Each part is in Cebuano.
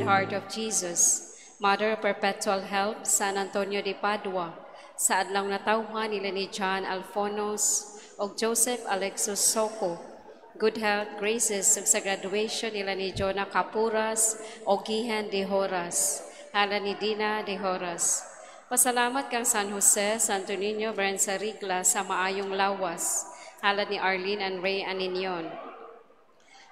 Heart of Jesus, Mother of Perpetual Help, San Antonio de Padua, sa adlaw natawhan nila ni John Alfonos ug Joseph Alexos Soco, good health, graces, ug sa graduation nila ni Jonah Capuras o Gihan de Horas, hala ni Dina de Horas. Pasalamat kang San Jose, Santo Niño, Brenza Rigla sa maayong lawas, hala ni Arlene and Ray Aninion.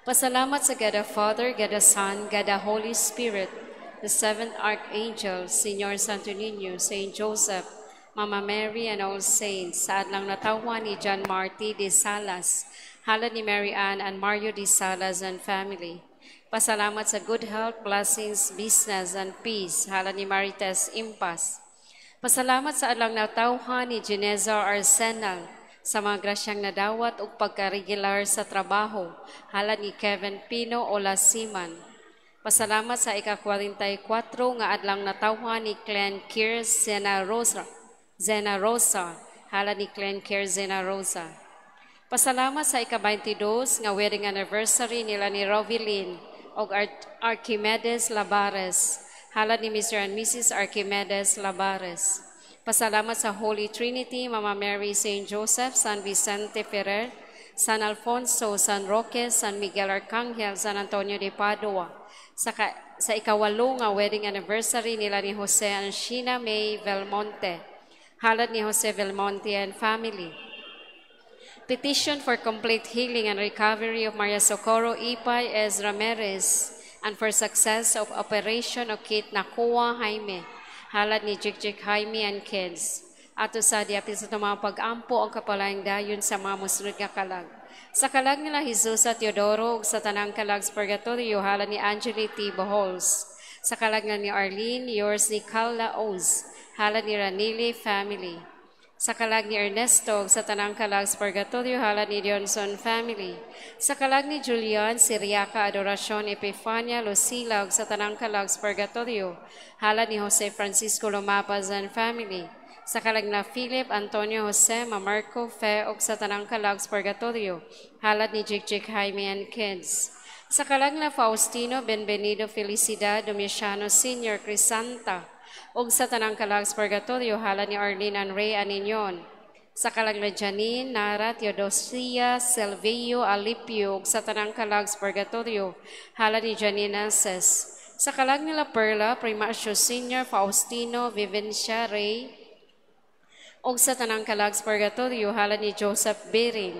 Pasalamat sa God the Father, God the Son, God the Holy Spirit, the seventh Archangel, Señor Santo Niño, Saint Joseph, Mama Mary, and all saints, sa adlang natawhan ni John Marty de Salas, hala ni Mary Ann and Mario de Salas and family. Pasalamat sa good health, blessings, business, and peace, hala ni Marites Impas. Pasalamat sa adlang natawhan ni Geneza Arsenal, sa mga grasyang nadawat ug pagkaregular sa trabaho, hala ni Kevin Pino Olasiman. Pasalamat sa ika-44 nga adlang natawhan ni Glenn Kier Zena Rosa, Zena Rosa, hala ni Glenn Kier Zena Rosa. Pasalamat sa ika-22 nga wedding anniversary nila ni Rovilyn og Archimedes Labares, hala ni Mr. and Mrs. Archimedes Labares. Pasalamat sa Holy Trinity, Mama Mary, Saint Joseph, San Vicente Ferrer, San Alfonso, San Roque, San Miguel Arcangel, San Antonio de Padua. Sa 8 nga wedding anniversary nila ni Jose and Sheena May Belmonte, halad ni Jose Belmonte and family. Petition for complete healing and recovery of Maria Socorro Ipay S. Ramirez and for success of operation of Kate Nakua Jaime, halad ni Jik Jaime and kids. Ato sa diapil sa itong mga pag-ampo ang kapalayang dayon sa mga musunod nga kalag. Sa kalag nila Jesus at Teodoro ug sa tanang kalag sa Purgatorio, halad ni Angeli T. Bohols. Sa kalag nga ni Arlene, yours ni Carla Oz, halad ni Ranili family. Sa kalag ni Ernesto, sa tanang kalag sa Purgatorio, halad ni Dionson family. Sa kalag ni Julian, Siriaca, Adoracion, Epifania, Lucila, ug sa tanang kalag sa Purgatorio, halad ni Jose Francisco Lumapas and family. Sa kalag na Philip, Antonio, Jose, Mamarco, Fe, ug sa tanang kalag sa Purgatorio, halad ni Jik Jaime and kids. Sa kalag na Faustino, Benvenido, Felicidad, Domiciano Sr., Crisanta, ug sa tanang kalag sa Purgatorio, halad ni Arlene and Ray Aninion. Sa kalag na Janine, Nara, Teodosia, Silvio, Alipio, ug sa tanang kalag sa Purgatorio, halad ni Janine Ases. Sa kalag nila Perla, Primacio Sr., Faustino, Vivencia, Ray, ug sa tanang kalag sa Purgatorio, halad ni Joseph Bering.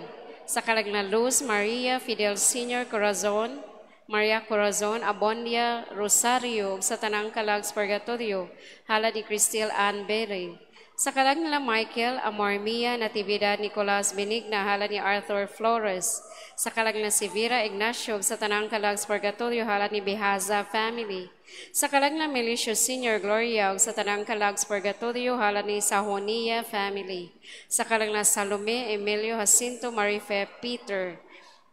Sa kalag na Luz, Maria, Fidel Sr., Corazon, Maria Corazon, Abondia, Rosario, ug sa tanang kalag sa Purgatorio, halad ni Cristel Ann Bering. Sa kalag nila Michael, Amormia, Natividad, Nicolas Benigna, halad ni Arthur Flores. Sa kalag na Severa Ignacio, ug sa tanang kalag sa Purgatorio, halad ni Behaza family. Sa kalag na Melicio Sr. Gloria, ug sa tanang kalag sa Purgatorio, halad ni Sahonia family. Sa kalag na Salome, Emilio Jacinto, Marife Peter,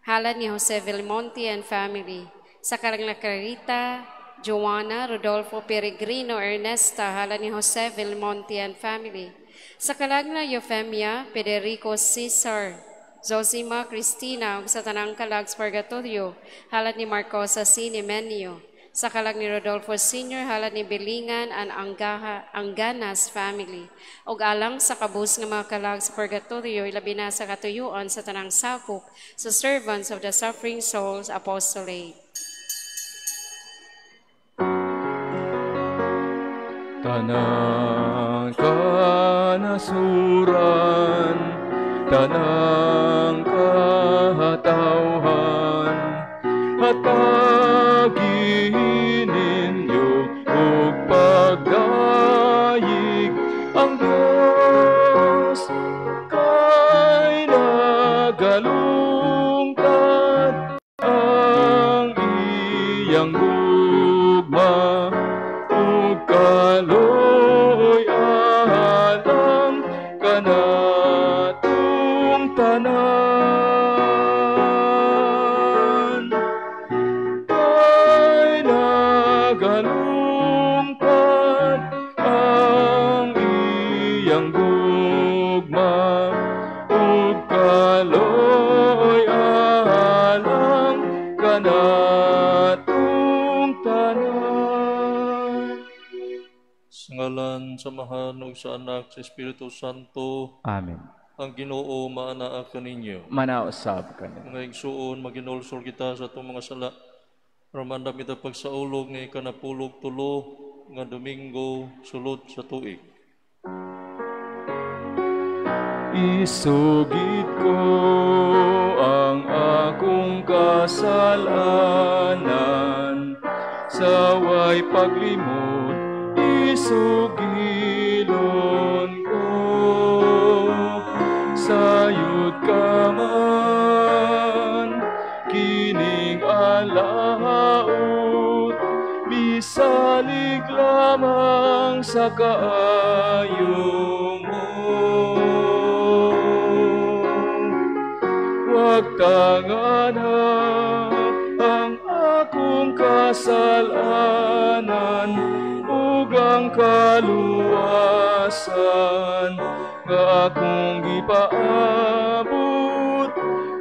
halad ni Jose Vilmonte and family. Sa kalag na Clarita, Joanna, Rodolfo Peregrino, Ernesta, halad ni Jose Vilmonte and family. Sa kalag na Eufemia, Federico Cesar, Zosima Cristina, ug sa tanang kalag sa Purgatorio, halad ni Marcosa C. Nemenio. Sa kalag ni Rodolfo Sr., halad ni Bilingan and Angaha, Anganas family. Ug alang sa kabus nga mga kalag sa Purgatorio, ilabi na sa katuyuan sa tanang sakop sa Servants of the Suffering Souls Apostolate. Tanang kanasuran, tanang kahatawhan, hatagi ninyo og pagdayeg ang Diyos kay nagalungtad ang iyang gugma ug kaloy alang kanatong tanan. Kay nagalungtad ang iyang gugma ug kaloy alang kanatong tanan. Ngalan sa Amahan ug sa Anak sa Espiritu Santo. Amen. Ang Ginoo maanaa kaninyo. Manausab kaninyo. Mga igsuon, maginulsol kita sa atong mga sala. Ramandam kita pagsaulog nga ikanapulog tulo nga Domingo sulod sa tuig. Isugid ko ang akong kasalanan sa way paglimot, isugilon ko. Sayod ka man, kining alaot, misalig lamang sa kaayo mo. Wag tangana ang akong kasalanan ug ang kaluwasan nga akong gipaabot,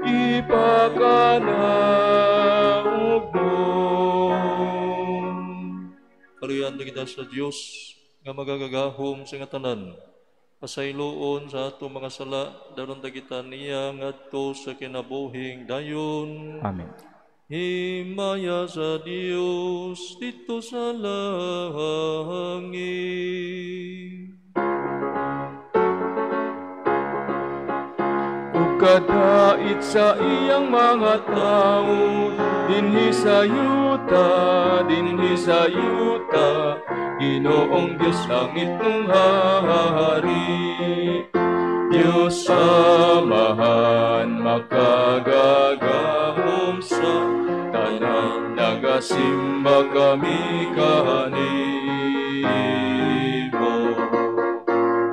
ipakanaog mo. Kaluyan kita sa Dios nga magagagahom sa nga tanan. Pasayloon sa atong mga sala, daron ta kita niya ngadto sa kinabuhing dayon. Amen. Himaya sa Dios dito sa langit. Ug kadait sa iyang mga tawo, dinhi sa yuta, dinhi sa yuta, Ginoong Diyos langit mong hari. Diyos Amahan, makagagahom sa tanan, nagasimba kami kanimo.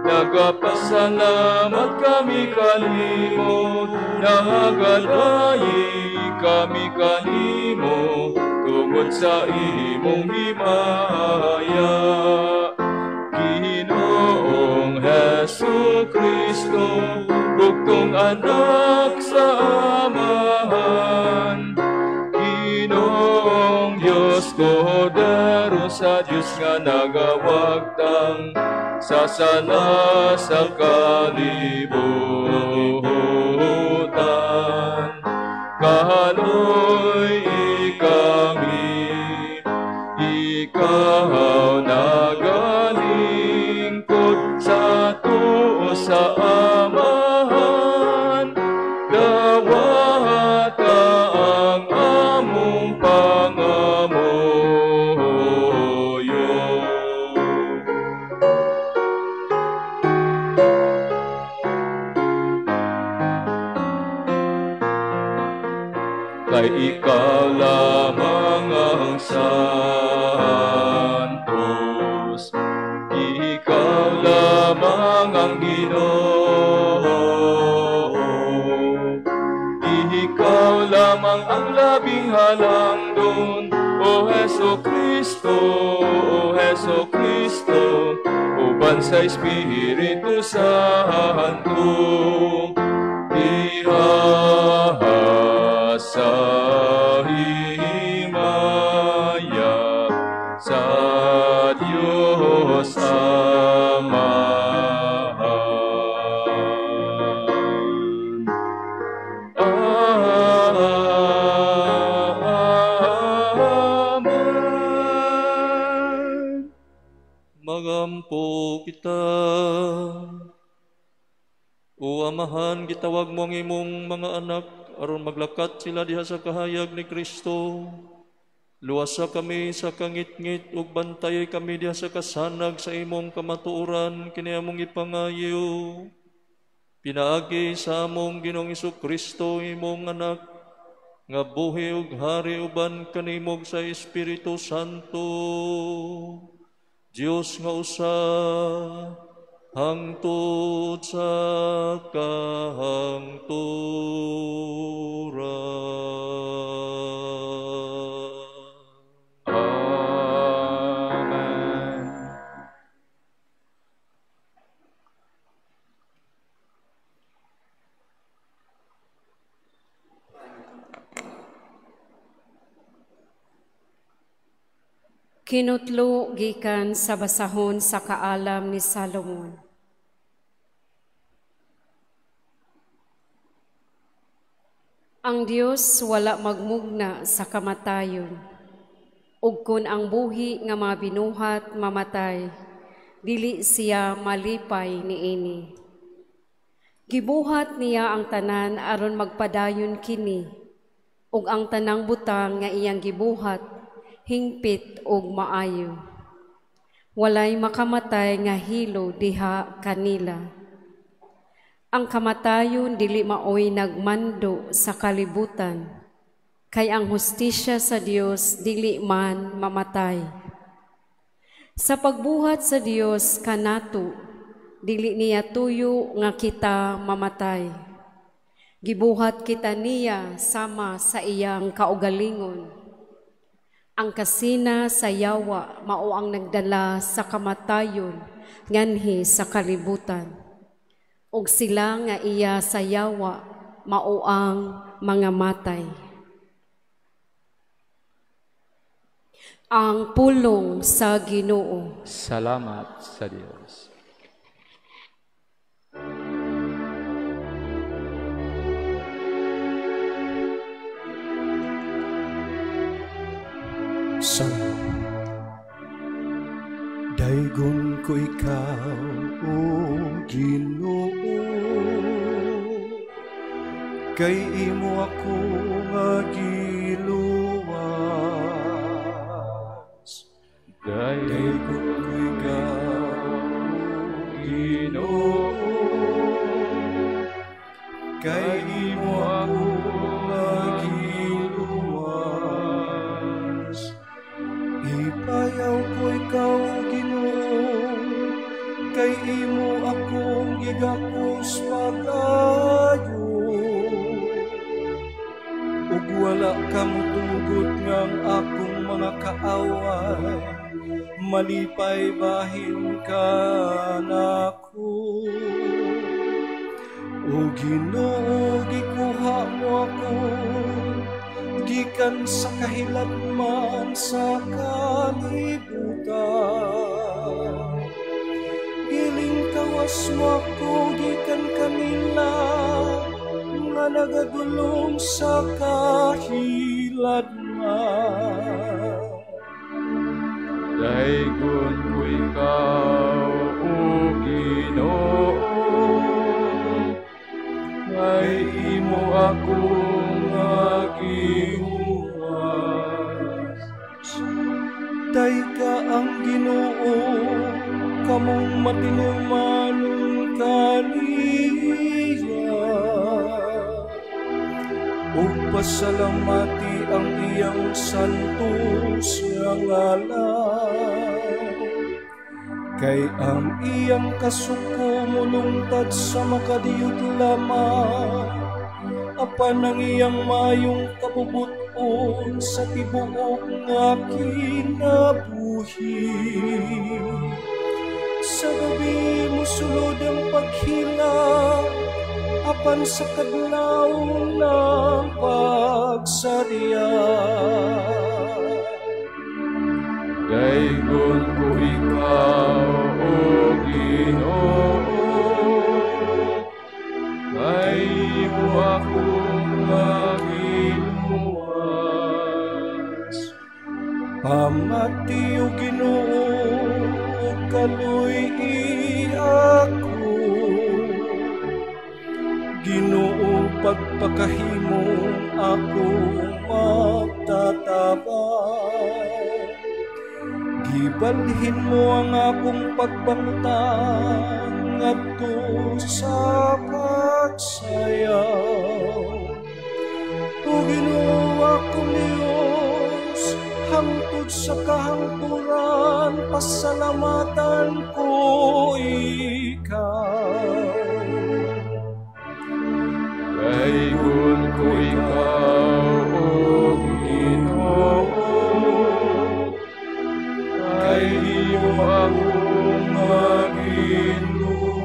Nagapasalamat kami kanimo, nagadayi kami kanimo, tungod sa imong himaya. Ginoong Hesus Kristo, bugtong anak sa Amahan, Ginoong Diyos, Kordero sa Diyos nga nagawagtang sa sala sa kalibutan. Kahaloy kami, ikaw nagalingkod sa tuo sa Amahan, dawata ang among pangamuyo. Kay ikaw lamang ang santos, ikaw lamang ang Ginoo, ikaw lamang ang labing halangdon, O Hesus Kristo, O Hesus Kristo, uban sa Espiritu Santo. Diha sa himaya sa Diyos Amahan. Amen. Magampo kita. O Amahan, gitawag mo ang imong mga anak aron maglakat sila diha sa kahayag ni Kristo. Luwasa kami sa kangitngit ug bantayay kami diha sa kasanag sa imong kamatuoran kini among ipangayo. Pinaagi sa among Ginoong Hesus Kristo imong anak nga buhi ug hari uban kanimo sa Espiritu Santo. Dios nga usa hangtod sa kahangturan. Amen. Kinutlo gikan sa basahon sa kaalam ni Salomon. Ang Dios wala magmugna sa kamatayon. Ug kun ang buhi nga mga binuhat mamatay, dili siya malipay niini. Gibuhat niya ang tanan aron magpadayon kini, ug ang tanang butang nga iyang gibuhat hingpit og maayo. Walay makamatay nga hilo diha kanila. Ang kamatayon dili maoy nagmando sa kalibutan, kay ang hustisya sa Dios dili man mamatay. Sa pagbuhat sa Dios kanato, dili niya tuyo nga kita mamatay. Gibuhat kita niya sama sa iyang kaugalingon. Ang kasina sa yawa mao ang nagdala sa kamatayon nganhi sa kalibutan. Ug sila nga iya sa yawa mao ang mga matay. Ang pulong sa Ginoo. Salamat sa Dios. Salmo. Daygon ko ikaw, O Ginoo, kay imo ako nga giluwas. Daygon ko ikaw, O Ginoo, kay imo ako nga giluwas. Ipayaw ko ikaw, Ginoo, kay imo akong gigakos pag-ayo. Ug wala ka motugot nga ang akong mga kaaway, malipay bahin ka nako. O Ginoo, gikuha mo ako gikan sa kahilatman sa kalibutan. Giling kawas mo ako gikan kanila nga nagadulong sa kahilatman. Daygon ko ikaw, O Ginoo, kay imo akong giluwas. Dayka ang Ginoo, kamong matinumanon kaniya. Ug pasalamati ang iyang santos nga ngalan. Kay ang iyang kasuko mulungtad sa makadiyot lamang, apan ang iyang mayong kabubuton sa tibuok nga kinabuhi. Sa gabi mosulod ang paghila, apan sa kadlaw ng pagsadya. Daygon ko ikaw, O Ginoo, kay imo akong giluwas. Pamati, O Ginoo, kaluy-i ako. Ginoo, pagpakahimo ako magtatabang. Gibalhin mo ang akong pagbangutang ngadto sa pagsayaw. O Ginoo akong Dios, hangtod sa kahangturan pasalamatan ko ikaw. Daygon ko ikaw, O Ginoo, kay imo akong giluwas.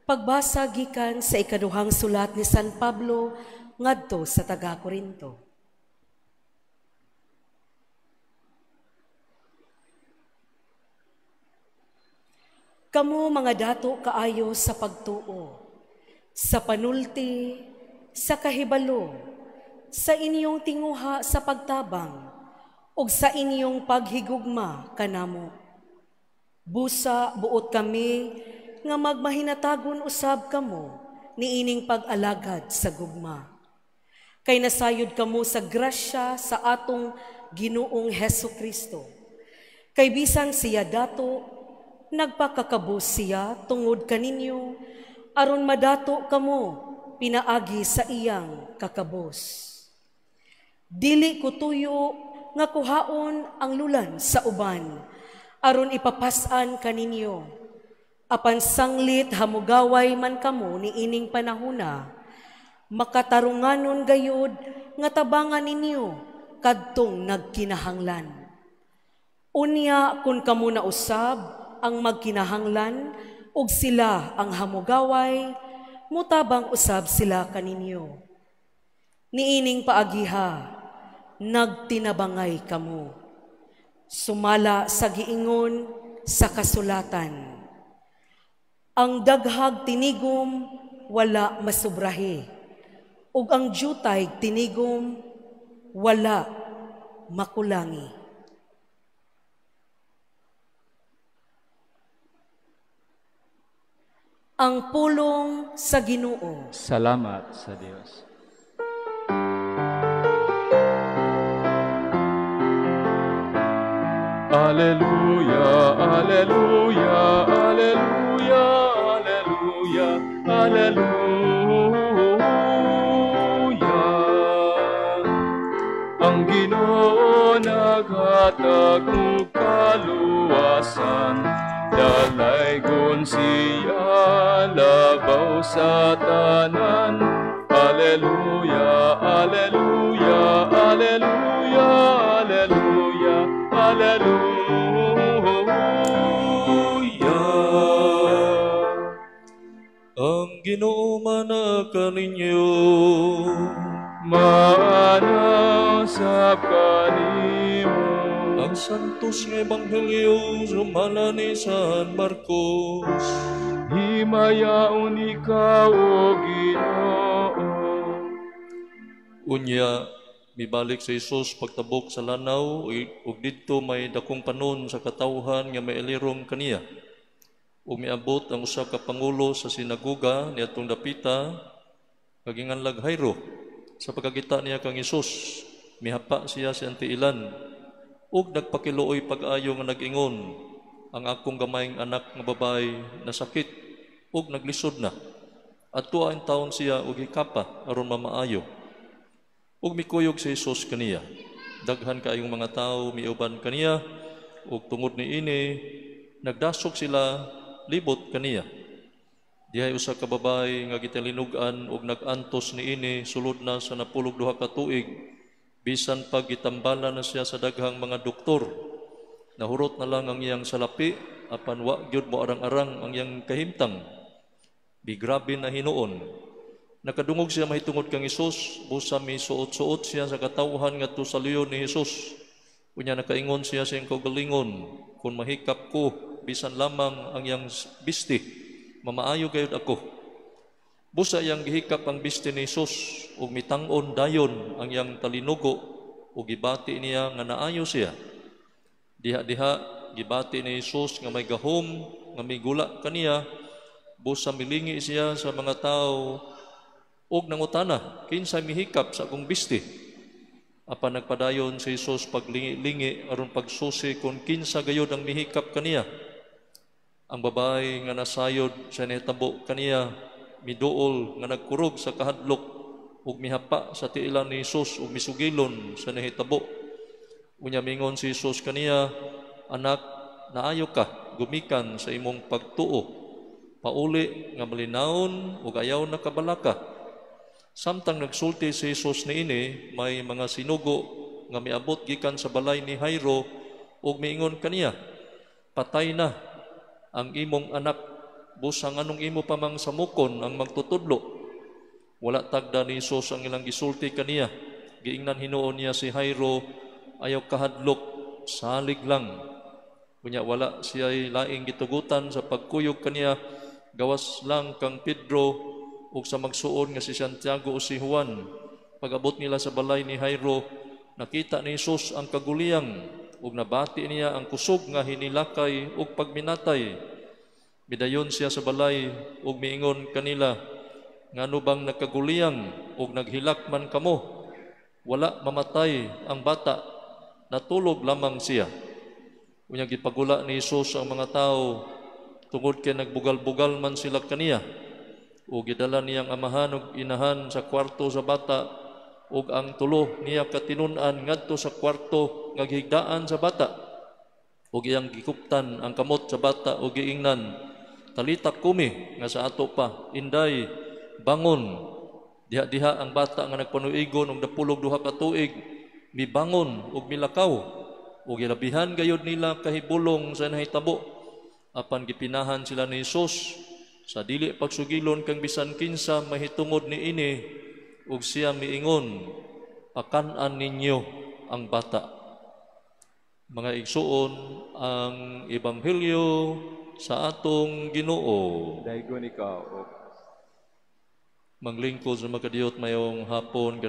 Pagbasa gikan sa ikaduhang sulat ni San Pablo ngadto sa taga-Korinto. Kamo mga dato kaayo sa pagtuo, sa panulti, sa kahibalo, sa inyong tinguha sa pagtabang, ug sa inyong paghigugma kanamo. Busa buot kami nga magmahinatagon usab kamo niining pag-alagad sa gugma. Kay nasayod kamo sa grasya sa atong Ginoong Hesu Kristo. Kay bisan siya dato, nagpakakabos siya tungod kaninyo, aron madato kamo pinaagi sa iyang kakabos. Dili ko tuyo nga kuhaon ang lulan sa uban, aron ipapas-an kaninyo. Apan sanglit hamugaway man kamo niining panahona, makatarunganon gayod nga tabangan ninyo kadtong nagkinahanglan. Unya kun kamo na usab ang magkinahanglan ug sila ang hamugaway, mutabang usab sila kaninyo. Niining paagiha, nagtinabangay kamo. Sumala sa giingon sa kasulatan, ang daghag tinigom wala masubrahi, ug ang jutay tinigom wala makulangi. Ang pulong sa Ginoo. Salamat sa Dios. Alleluia, alleluia, alleluia, alleluia, alleluia. Ang Ginoo naghatag og kaluwasan, dalaygon siya labaw sa tanan. Alleluia, alleluia, alleluia, alleluia, alleluia. Ang Ginoo mana kaninyo, maana sab kanimo. Ang santos nga ebanghelyo sumala ni San Marcos. Himayaon ikaw, o Ginoo. Unya mibalik si Jesus pagtabok sa lanaw, ug didto may dakong panon sa katawhan nga mailirong kaniya. Ug miabot ang usa ka pangulo sa sinagoga niadtong dapita nga ginganlag Jairo. Sa pagkakita niya kang Hesus, mihapa siya sa tiilan ug nagpakiluoy pag-ayo nga nag-ingon, ang akong gamayng anak nga babae nasakit ug naglisod na. Adto ang taon siya ug hikapa aron mamaayo. Ug mikuyog si Hesus kaniya. Daghan kaayong mga tawo miuban kaniya, ug tungod niini nagdasok sila libot kaniya. Dihay usa ka babae nga gitalinugan ug nag-antos niini sulod na sa 92 ka tuig, bisan pag gitambalan na siya sa daghang mga doktor. Nahurot na lang ang iyang salapi, apan wa gyud mo arang-arang ang iyang kahimtang. Bigrabe na hinuon. Nakadungog siya mahitungod kang Hesus, busa misuot-suot siya sa katawhan ngadto sa luyon ni Hesus. Unya nakaingon siya sa iyang kaugalingon, kung mahikap ko bisan lamang ang iyang bisti, mamaayo gayud ako. Busa iyang gihikap ang bisti ni Hesus ug mitang-on dayon ang iyang talinugo ug gibati niya nga naayo siya. Diha-diha gibati ni Hesus nga may gahom nga migula kaniya. Busa milingi siya sa mga tawo ug nangutana, kinsay mihikap sa akong bisti? Apan nagpadayon si Hesus paglingi-lingi aron pagsusi kung kinsa gayud ang mihikap kaniya. Ang babae nga nasayod sa nahitabo kaniya miduol nga nagkurog sa kahadlok ug mihapa sa tiilan ni Hesus ug misugilon sa nahitabo. Unya mingon si Hesus kaniya, anak, naayo ka, gumikan sa imong pagtuo. Pauli nga malinawon ug ayaw na kabalaka. Samtang nagsulti si Hesus niini, may mga sinugo nga miabot gikan sa balay ni Jairo ug miingon kaniya, patay na ang imong anak, Busa nganong imo pa mang samukon ang magtutudlo?" Wala tagda ni Hesus ang ilang gisulti kaniya. Giingnan hinuon niya si Jairo, "Ayaw kahadlok, salig lang." Unya wala siya laing gitugutan sa pagkuyog kaniya, gawas lang kang Pedro ug sa magsuon nga si Santiago o si Juan. Pag-abot nila sa balay ni Jairo, nakita ni Hesus ang kaguliyang ug nabati niya ang kusog nga hinilakay ug pagminatay. Midayon siya sa balay ug miingon kanila, "Ngano bang nagkaguliyang ug naghilak man kamo? Wala mamatay ang bata, natulog lamang siya." Unya gipagula ni Hesus ang mga tao tungod kay nagbugal-bugal man sila kaniya. Ug gidala niyang amahan ug inahan sa kwarto sa bata ug ang tulo niya katinun-an ngadto sa kwarto nga gihigdaan sa bata. Ug iyang gikuptan ang kamot sa bata ug giingnan, "Talita kumi," nga sa ato pa, "Inday, bangon." Diha-diha ang bata nga nagpanuigon og 12 ka tuig mibangon ug milakaw. Ug gilabihan gayud nila kahibulong sa nahitabo. Apan gipinahan sila ni Hesus sa dili pagsugilon kang bisan kinsa mahitungod niini, ug siya miingon, "Pakan-an ninyo ang bata." Mga igsuon, ang ebanghelyo sa atong Ginoo. Daygon ikaw, O Manglingkod sa makadiyot, mayong hapon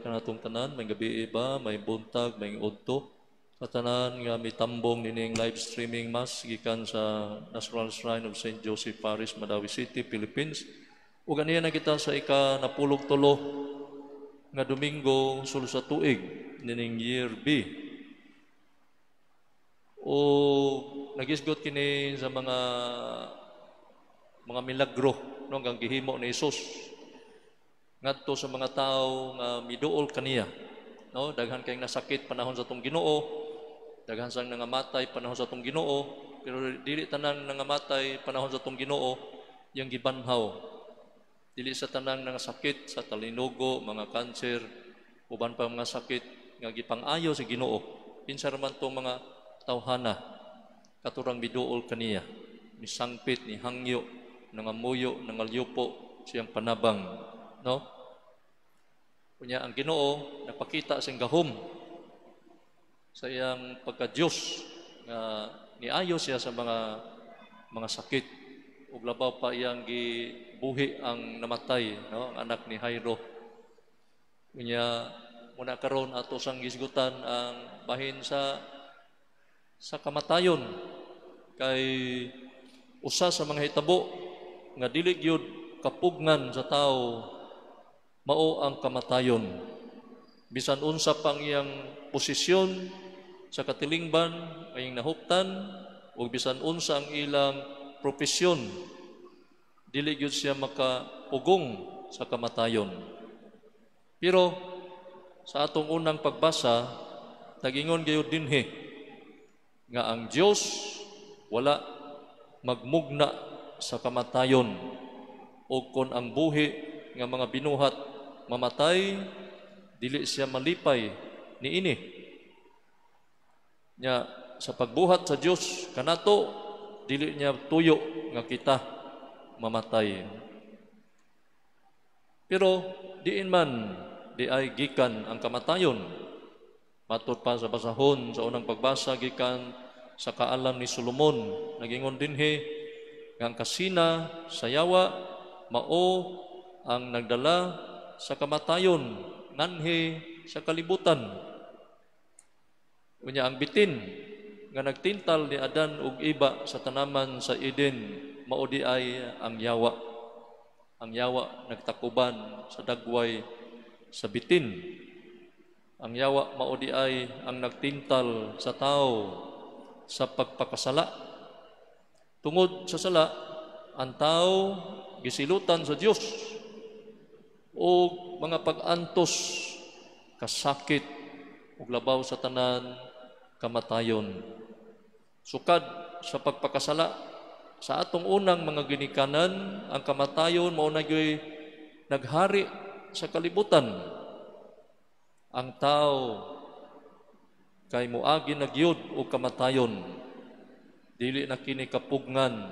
kanatong tanan, may gabi iba, may buntag, may udto. Sa tanan nga mitambong nining live streaming mass gikan sa National Shrine of St. Joseph Parish, Madawi City, Philippines. Ug aniya na kita sa ika-93 nga Domingo sulod sa tuig nining year B. O nagisgot kini sa mga milagro, no, ang gihimo ni Hesus ngadto sa mga tao nga miduol kaniya, no? Daghan kay nasakit panahon sa atong Ginoo, daghan sang nangamatay panahon sa atong Ginoo, pero dili tanan nangamatay panahon sa atong Ginoo yang gibanhaw. Dili sa tanang nangasakit sa talinugo, mga kanser, uban pa mga sakit nga gipang-ayo sa Ginoo. Kinsa ra man tong mga tawhana katurang miduol kaniya, misangpit, ni hangyo, nangamuyo, nangalyupo siyang panabang, no? Unya ang Ginoo nagpakita sa gahom sa iyang pagka-Dios nga niayo siya sa mga sakit, ug labaw pa iyang gibuhi ang namatay, no, ang anak ni Jairo. Unya muna karon ato sang gisgutan ang bahin sa kamatayon, kay usa sa mga hitabo nga dili gyud kapugnan sa tao mao ang kamatayon. Bisan unsa pang iyang posisyon sa katilingban ay nahuptan, ug bisan unsa ang ilang propesyon, dili gyud siya makapugong sa kamatayon. Pero sa atong unang pagbasa, nagingon gayud dinhi nga ang Dios wala magmugna sa kamatayon, o kon ang buhi nga mga binuhat mamatay, dili siya malipay niini. Nya sa pagbuhat sa Dios kanato, dili niya tuyo nga kita mamatay. Pero diin man di ay gikan ang kamatayon? Matod pa sa basahon sa unang pagbasa gikan sa kaalam ni Solomon, nagingon dinhi nga ang kasina sa yawa mao ang nagdala sa kamatayon nganhi sa kalibutan. Unya ang bitin nga nagtintal ni Adan ug Eva sa tanaman sa Eden mao di ay ang yawa. Ang yawa nagtakuban sa dagway sa bitin. Ang yawa mao di ay ang nagtintal sa tao sa pagpakasala. Tungod sa sala, ang tao gisilutan sa Dios o mga pag-antos, kasakit ug labaw sa tanan kamatayon. Sukad sa pagpakasala sa atong unang mga ginikanan, ang kamatayon mao na gyoy naghari sa kalibutan. Ang tao kay moagi na gyud og kamatayon. Dili na kini kapugnan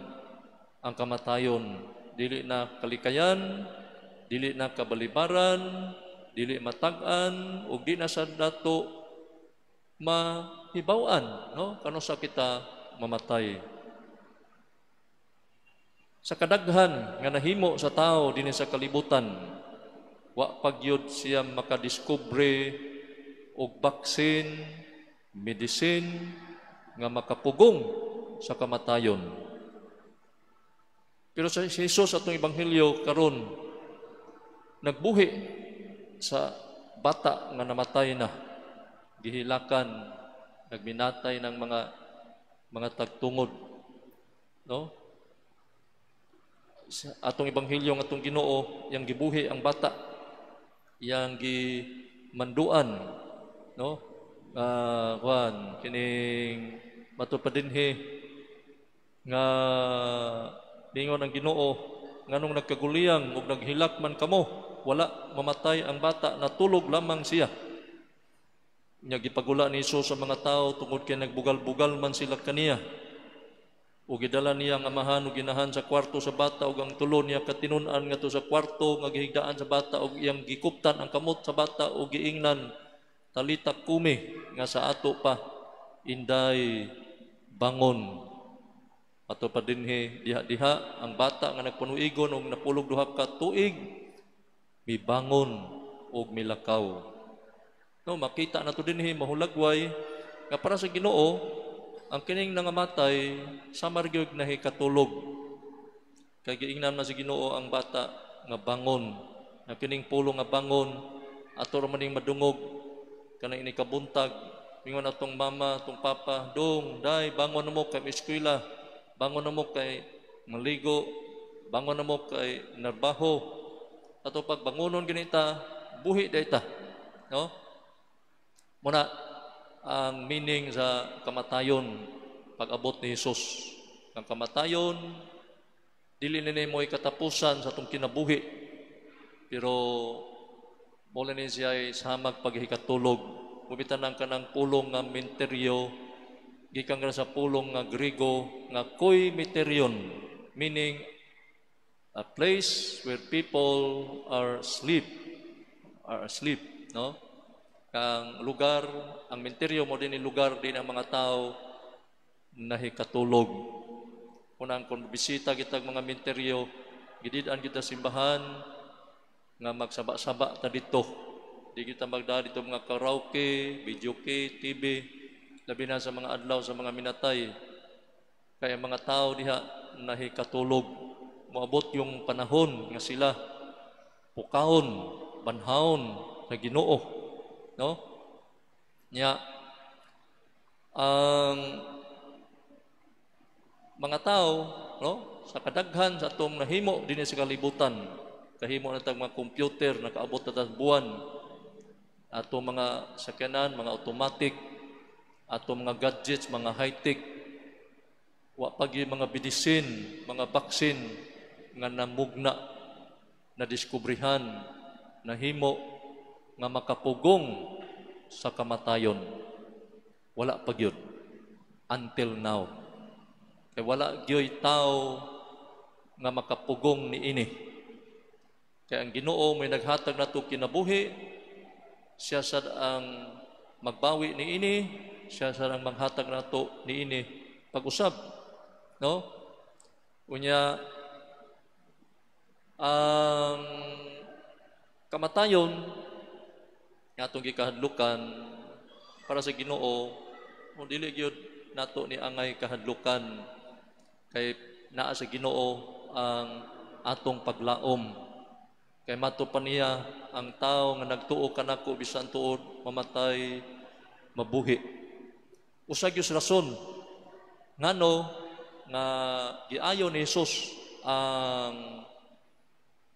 Ang kamatayon dili na kalikayan, dili na kabalibaran, dili matag-an ug di na sad nato mahibaw-an, no, kanusa kita mamatay. Sa kadaghan nga nahimo sa tao dinhi sa kalibutan, wa pa gyud siya makadiskubre og vaccine, medicine nga makapugong sa kamatayon. Pero sa si Jesus, atong ebanghelyo karon, nagbuhi sa bata nga namatay na, gihilakan, nagminatay ng mga tagtungod, no? Sa atong ebanghelyo nga atong Ginoo yang gibuhi ang bata, yang gimanduan, no, kuan kining matud pa dinhi nga ningon ang Ginoo, "Nganong nagkaguliyang ug naghilak man kamo? Wala mamatay ang bata, natulog lamang siya." Nya gipagula ni Jesus sa mga tao tungod kay nagbugal-bugal man sila kaniya. Ug gidala niya ang amahan ug ginahan sa kwarto sa bata ug ang tulo niya katinun-an ngadto sa kwarto nga gihigdaan sa bata ug iyang gikuptan ang kamot sa bata ug giingnan, "Talita kumi," nga sa ato pa, "Inday, bangon." Ato pa dinhi, diha-diha ang bata nga nagpanuigon og napulog 2 ka tuig mibangon ug milakaw. No, makita nato dinhi, mahulagway, nga para sa Ginoo ang kining nangamatay sama ra gyud nahikatulog. Kay giingnan man sa Ginoo ang bata nga bangon. Nga kining pulong nga bangon ato ra maning madungog kanang ini kabuntag, mingon atong mama, atong papa, "Dong, day, bangon na mo kay eskwela, bangon na mo kay maligo, bangon na mo kay narbaho." Ato pag bangonon ganita, buhi day ta, no? Muna ang meaning sa kamatayon pag-abot ni Jesus. Ang kamatayon dili ni mo'y katapusan sa atong kinabuhi, pero mo ni siya ay samag paghikatulog. Mubitan ang kanang pulong nga minteryo gikan sa pulong nga Griego nga koimeterion, meaning a place where people are asleep, no? Kang lugar, ang minteryo mo din ni lugar din ang mga tao nahikatulog. Unang kung bisita kita mga minteryo, gidid-an kita simbahan nga magsaba-saba ta dito. Di kita magda dito mga karaoke, videoke, TV, labi na sa mga adlaw sa mga minatay. Kaya mga tao diha nahikatulog. Moabot yung panahon nga sila pukahon, banhaon sa Ginoo. No? Nya ang mga tao, no, sa kadaghan sa atong nahimo dinhi sa kalibutan, kahimo na tag mga computer, nakaabot na tag buwan, atong mga sakyanan, mga automatic, atong mga gadgets, mga high-tech, wa pa gyud mga medicine, mga vaccine nga namugna, na diskubrihan, nahimo nga makapugong sa kamatayon. Wala pa gyud until now. Kay wala gyoy tao nga makapugong ni ini. Kay ang Ginoo may naghatag nato kinabuhi, siya sad ang magbawi ni ini, siya sad ang maghatag nato ni ini pag-usab. No? Unya ang kamatayon nga atong gikahadlukan, para sa Ginoo mo dili gyud nato ni angay kahadlukan kay naa sa Ginoo ang atong paglaom. Kay mato pa niya, "Ang tao nga nagtuo kanako, bisan tuod mamatay, mabuhi." Usa gyud rason ngano nga giayo ni Jesus ang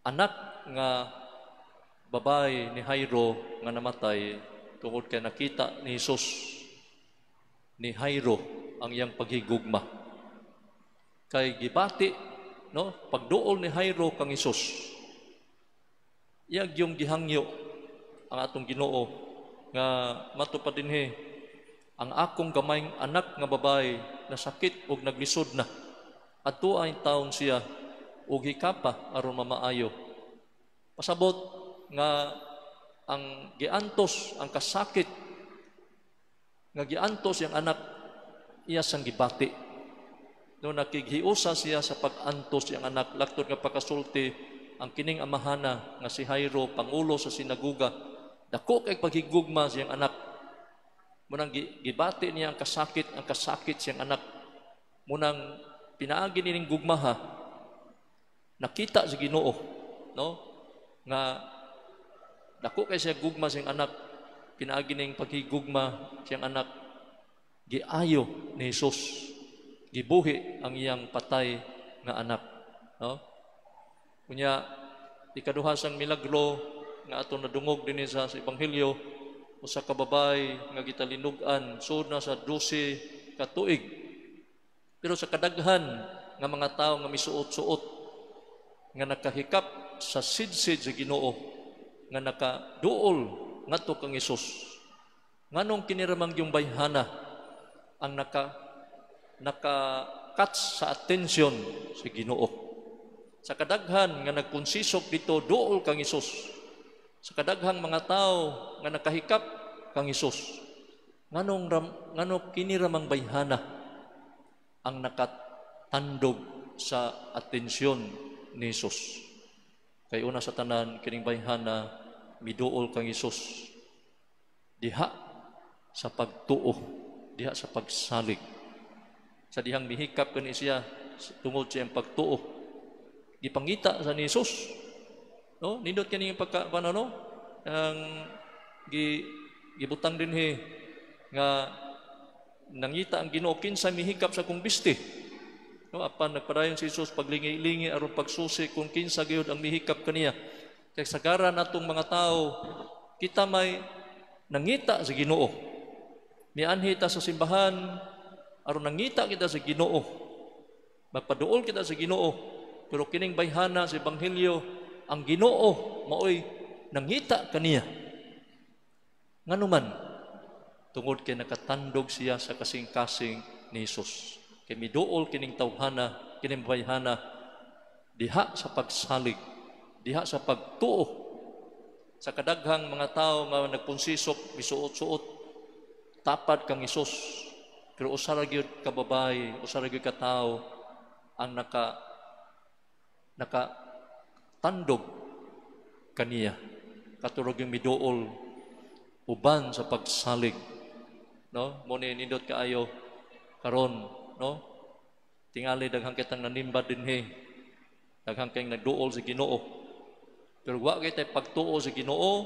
anak nga babae ni Jairo nga namatay, tungod kay nakita ni Jesus ni Jairo ang iyang paghigugma. Kay gibati, no, pagduol ni Jairo kang Jesus, iyang yung gihangyo ang atong Ginoo nga matupad dinhi, "Ang akong gamayng anak nga babae nasakit ug naglisod na." Adto ay taon siya ug hikapa aron mamaayo. Pasabot nga ang giantos, ang kasakit nga giantos iyang anak, iya sang gibati. No, nakighiusa siya sa pag-antos iyang anak, laktod nga pagkasulti ang kining amahana nga si Jairo, pangulo sa sinaguga, dako kay paghigugma siyang anak. Munang gibati niya ang kasakit siyang anak. Munang pinaagi nining gugmaha, nakita sa Ginoo, no? Nga dako kay siya gugma siyang anak, pinaagi ning paghigugma siyang anak, giayo ni Jesus, gibuhi ang iyang patay nga anak, no? Unya ikaduha sang milagro nga atong nadungog dinhi sa ebanghelyo, usa ka babay nga gitalinog-an sud na sa 12 ka tuig. Pero sa kadaghan nga mga tawo nga misuot-suot nga nakahikap sa sidsid sa Ginoo, nga nakaduol ngadto kang Hesus, nganong kini ramang yung bayhana ang naka catch sa atensyon sa Ginoo? Sa kadaghan nga nagkonsisok dito duol kang Hesus, sa kadaghang mga tao nga nakahikap kang Hesus, nganong kini ramang bayhana ang nakatandog sa atensyon ni Hesus? Kay una sa tanan, kining bayhana miduol kang Hesus diha sa pagtuo, diha sa pagsalig. Sa dihang mihikap kani siya tungod sa iyang pagtuo, gipangita sa ni Hesus, no? Nindot kini pagka ano, no, ang gibutang dinhi nga nangita ang Ginoo, "Kinsa mihikap sa akong bisti?" No, apan nagpadayon si Jesus paglingi-lingi aron pagsusi kung kinsa gyud ang mihikap kaniya. Kay sagara natong mga tao, kita may nangita sa Ginoo. Mianhi ta sa simbahan aron nangita kita sa Ginoo. Magpaduol kita sa Ginoo. Pero kining bayhana sa ebanghelyo, ang Ginoo maoy nangita kaniya. Nganuman? Tungod kay nakatandog siya sa kasing-kasing ni Jesus. Kay miduol kining tawhana, kining bayhana diha sa pagsalig, diha sa pagtuo. Sa kadaghang mga tao nga nagpunsisok, misuot-suot, tapad kang Hesus. Pero usa ra gyud ka babae, usa ra gyud ka tawo ang naka tandog kaniya. Katurog yung miduol uban sa pagsalig. No? Mo ni nindot kaayo karon, no? Tingali daghang kitang nanimba dinhi. Daghang kayong nagduol sa Ginoo. Pero wa kay tay pagtuo sa Ginoo,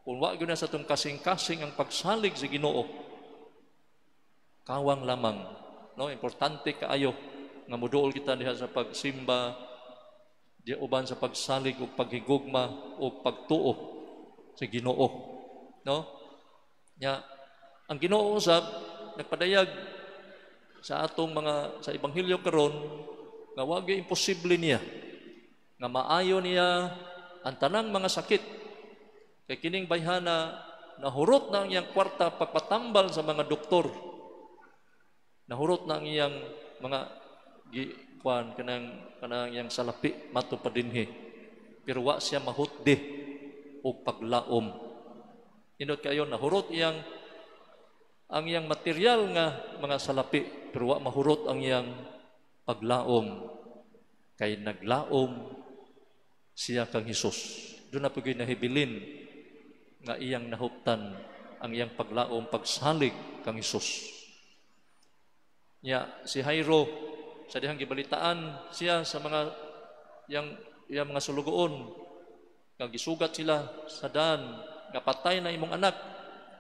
kung wa gyud na sa atong kasing-kasing ang pagsalig sa Ginoo, kawang lamang, no? Importante kaayo nga moduol kita diha sa pagsimba di uban sa pagsalig ug paghigugma ug pagtuo sa Ginoo, no? Nya ang Ginoo usab nagpadayag sa atong mga sa ebanghelyo karon nga wa gyud imposible niya nga maayo niya ang tanang mga sakit, kay kining bayhana nahurot na ang iyang kwarta pagpatambal sa mga doktor, nahurot na ang iyang mga gi kuan kanang iyang salapi mato pa dinhi, pero wa siya mahutdi og paglaom. Inot kayo, nahurot ang iyang material nga mga salapi, pero wa mahurot ang iyang paglaom, kay naglaom siya kang Hesus. Doon na pag nahibilin nga iyang nahuptan ang iyang paglaom, pagsalig kang Hesus. Nya si Jairo, sa dihang gibalitaan siya sa mga yang mga sulugoon nga gisugat sila sa daan nga patay na imong anak,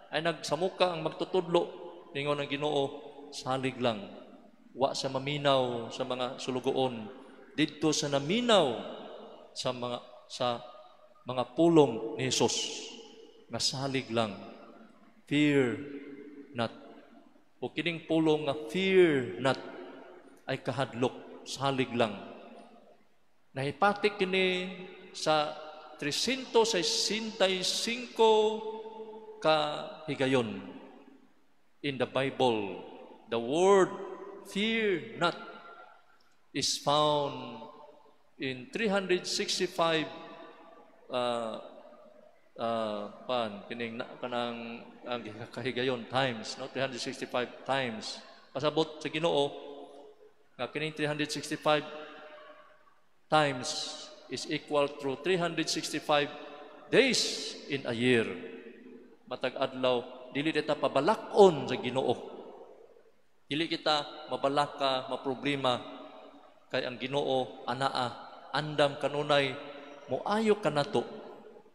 ay nagsamuka ang magtutudlo, ningon ang Ginoo, "Salig lang." Wa sa maminaw sa mga sulugoon, didto sa naminaw sa mga pulong ni Jesus nga "Salig lang, fear not." O kining pulong nga "fear not" ay kahadlok, salig lang. Nahipatik kini sa 365 ka higayon in the Bible. The word "fear not" is found in 365 pan kining na, kanang ang kahigayon times, no? 365 times. Pasabot sa Ginoo nga kining 365 times is equal to 365 days in a year. Matag adlaw dili ta pabalak-on sa Ginoo. Dili kita mabalaka, maproblema, kay ang Ginoo anaa, andam kanunay moayo kanato,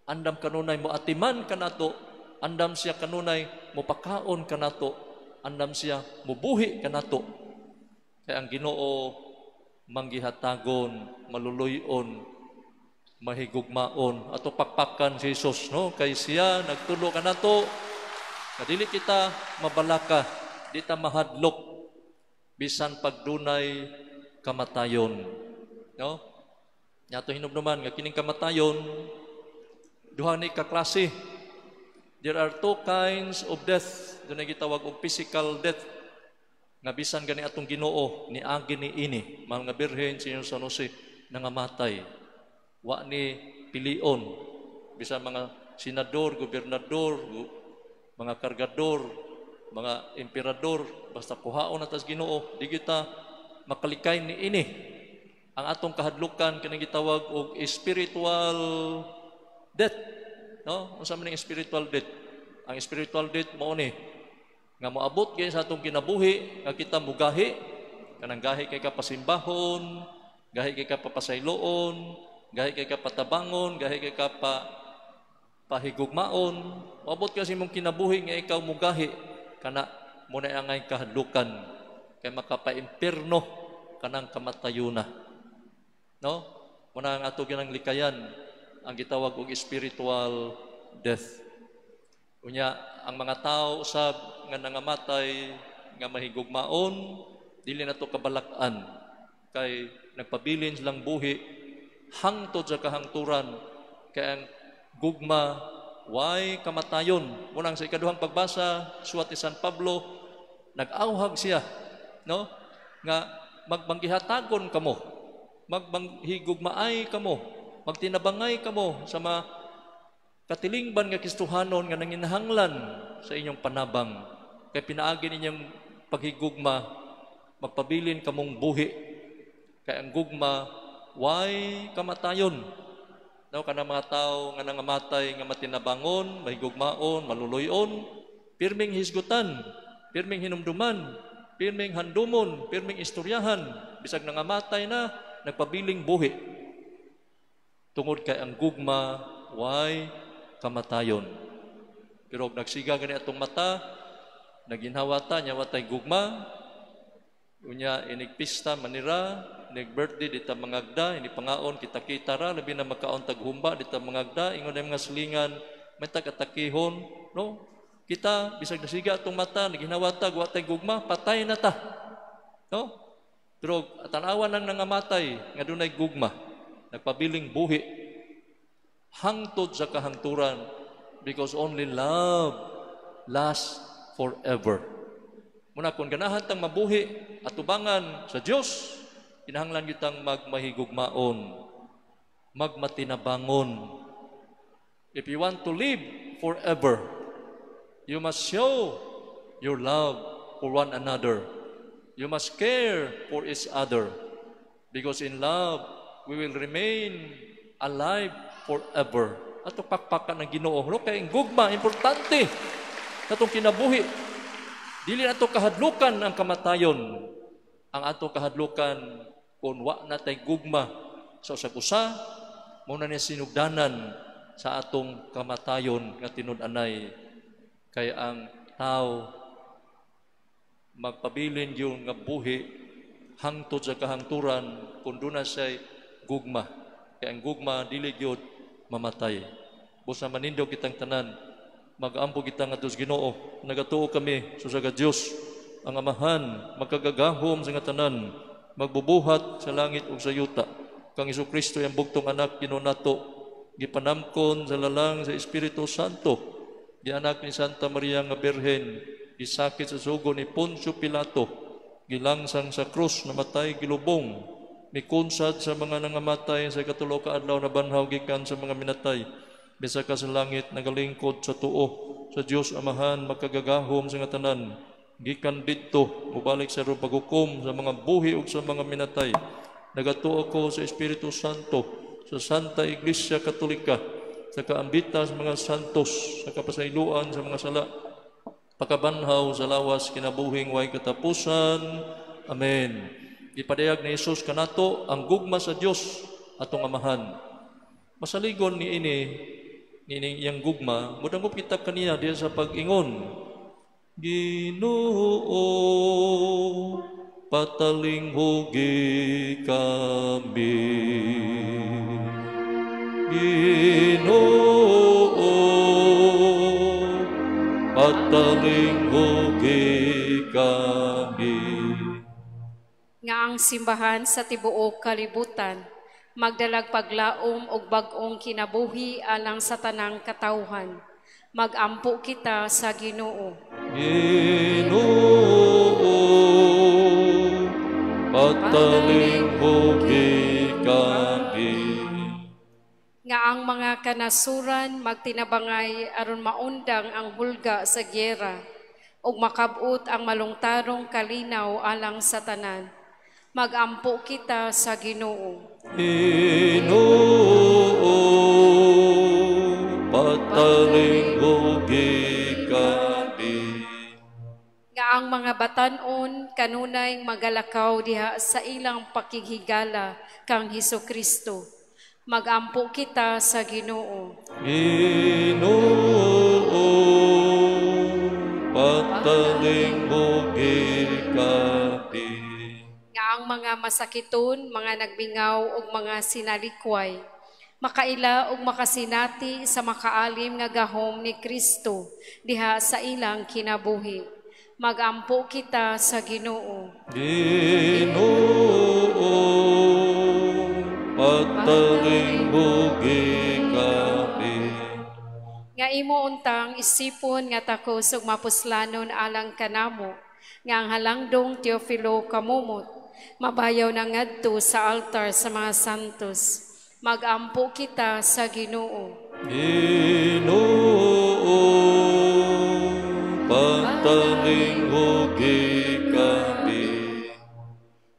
andam kanunay moatiman kanato, andam siya kanunay mopakaon kanato, andam siya mubuhi kanato. Kay ang Ginoo manggihatagon, maluluyon, mahigugmaon. Ato pakpakan si Jesus, no? Kay siya nagtulo kanato nga dili kita mabalaka, di ta mahadlok bisan pagdunay kamatayon, no? Nya ato hinumduman nga kining kamatayon, duha ni ka klase. There are two kinds of death. Dunay gitawag og physical death nga bisan gani atong Ginoo niagi ni ini, mahal nga Birhen, Señor San Jose, nangamatay. Wa ni pilion. Bisan mga senador, gobernador, mga kargador, mga emperador, basta kuhaon na tas Ginoo, di kita makalikay ni ini. Ang atong kahadlukan, kining gitawag og spiritual death, no? Unsa man ning spiritual death? Ang spiritual death mao ni nga moabot gyud sa atong kinabuhi nga kita mugahi, kanang gahi kay ka pasimbahon, gahi kay ka papasayloon, gahi kay ka patabangon, gahi kay ka pa pahigugmaon. Moabot kasi imong kinabuhi nga ikaw mugahi, kana mo na angay kahadlukan, kay makapaimpirno kanang kamatayuna, no? Muna ang ato ginang likayan ang gitawag og spiritual death. Unya ang mga tao usab nga nangamatay nga mahigugmaon, dili nato kabalak-an, kay nagpabilin silang buhi hangtod sa kahangturan, kay ang gugma way kamatayon. Munang sa ikaduhang pagbasa, suwat ni San Pablo, nag-awhag siya, no, nga magbanggihatagon kamo, magbanghigugmaay kamo, magtinabangay kamo sa mga katilingban nga Kristohanon nga nanginahanglan sa inyong panabang, kay pinaagi ninyong paghigugma magpabilin kamong buhi, kay ang gugma way kamatayon, no? Kanang mga tao nga nangamatay nga matinabangon, mahigugmaon, maluluyon, pirming hisgutan, pirming hinumduman, pirming handumon, pirming istoryahan, bisag nangamatay na, nagpabiling buhi tungod kay ang gugma way kamatayon. Pero og nagsiga gani atong mata, naginhawa ta, nya watay gugma, unya inig pista manira, inig birthday di ta mangagda, ini pangaon kita-kita ra, labi na magkaon tag humba di ta mangagda, ingon ang mga silingan, may tag-atakihon, no? Kita bisag nasiga atong mata, naginhawa ta, wa tay gugma, patay na ta. No? Pero tan-awan ang nangamatay nga dunay gugma, nagpabiling buhi hangtod sa kahangturan, because only love lasts forever. Muna kung ganahan tang mabuhi atubangan sa Dios, kinahanglan kitang magmahigugmaon, magmatinabangon. If you want to live forever, you must show your love for one another. You must care for each other, because in love we will remain alive forever. Ato pakpakan ng Ginoo. No, kay ang gugma importante katong kinabuhi. Dili nato kahadlukan ang kamatayon. Ang ato kahadlukan kung wa na tay gugma sa usag-usa, mao na ni sinugdanan sa atong kamatayon nga tinud-anay. Kay ang tao magpabilin gyud nga buhi hangtod sa kahangturan kung duna siya'y gugma. Kay ang gugma dili gyud mamatay. Busa manindog kitang tanan, mag-ampo kita ngadto sa Ginoo. Nagatuo kami sa usa ka Dios, ang Amahan, magkagagahom sa nga tanan, magbubuhat sa langit ug sa yuta. Kang Hesukristo, iyang bugtong anak, Ginoo nato, gipanamkon sa lalang sa Espiritu Santo, gianak ni Santa Maria nga Birhen, gisakit sa sugo ni Poncio Pilato, gilangsang sa krus, namatay, gilubong, Mikunsad sa mga nangamatay sa ikatulo ka adlaw na banhaw gikan sa mga minatay. Bisa ka sa langit nagalingkod sa tuo sa Dios Amahan makagagahom sa nga tanan. Gikan didto mobalik sa paghukom sa mga buhi ug sa mga minatay. Nagatuo ako sa Espiritu Santo, sa Santa Iglesia Katolika, sa kaambita sa mga santos, sa kapasayloan sa mga sala, pakabanhaw sa lawas kinabuhing way katapusan. Amen. Ipadayag ni Jesus kanato ang gugma sa Dios atong Amahan. Masaligon ni ini nining iyang gugma, mudangop kita kaniya diya sa pag-ingon. Ginoo, patalinghugi kami. Ginoo, patalinghugi kami. Nga ang simbahan sa tibuok kalibutan magdalag paglaom og bag-ong kinabuhi alang sa tanang katawhan. Magampo kita sa Ginoo. Ginoo, patalinghugi kami. Nga ang mga kanasuran magtinabangay aron maundang ang hulga sa gyera ug makab-ot ang malungtarong kalinaw alang sa tanan. Magampo kita sa Ginoo. Ginoo, patalinghugi kami. Nga ang mga batan-on kanunay magalakaw diha sa ilang pakighigala kang Hesus Kristo. Magampo kita sa Ginoo. Ginoo, patalinghugi kami. Nga ang mga masakiton, mga nagmingaw ug mga sinalikway, makaila ug makasinati sa makaalim nga gahom ni Kristo diha sa ilang kinabuhi. Magampo kita sa Ginoo. Ginoo, patalinghugi kami. Nga imo untang isipon nga takos ug mapuslanon alang kanamo, nga ang halangdong Teofilo Camomot mabayaw na ngadto sa altar sa mga santos. Magampo kita sa Ginoo. Ginoo, patalinghugi kami.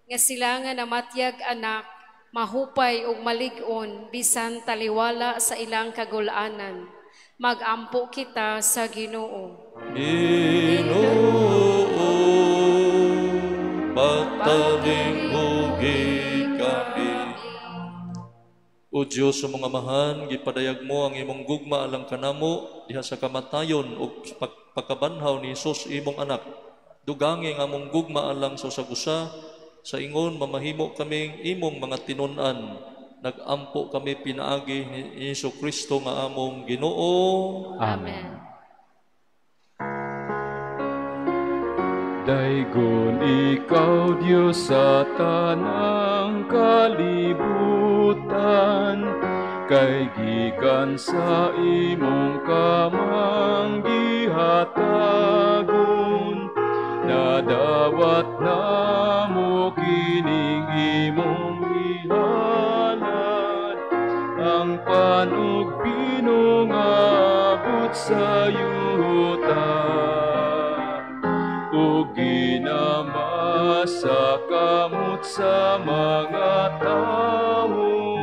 Nga sila nga namatyag anak, mahupay ug malig-on bisan taliwala sa ilang kagulanan. Magampo kita sa Ginoo. Ginoo, patalinghugi kami. O Dios sa mga amahan, gipadayag mo ang imong gugma alang kanamo diha sa kamatayon ug pagkabanhaw ni Hesus imong anak. Dugangi ang among gugma alang sa usag-usa, sa ingon mamahimo kaming imong mga tinun-an. Nagampo kami pinaagi ni Hesus Kristo nga among Ginoo. Amen. Daygon ikaw, Diyos, sa tanang kalibutan, kay gikan sa imong kamang gihatagon, nadawat namo kining imong ihalad, ang panugbino nga abot sa yuta. Ug ginama sa kamot sa mga tawo,